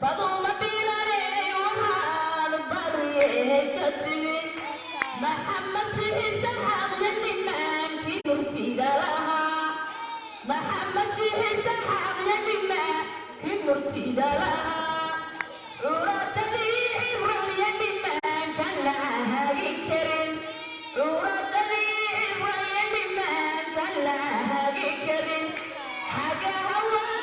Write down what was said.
Faduma bilaney, waxaad baryehe ka timi. Maxamed Shihisaxaaqya, nimaankii murtida lahaa. Maxamed Shihisaxaaqya, nimaankii murtida lahaa. Curadadii Cibranya, nimaankan la hagi karin. Curadadii Cibranya, nimaankan la hagi karin. Xagga hawaa.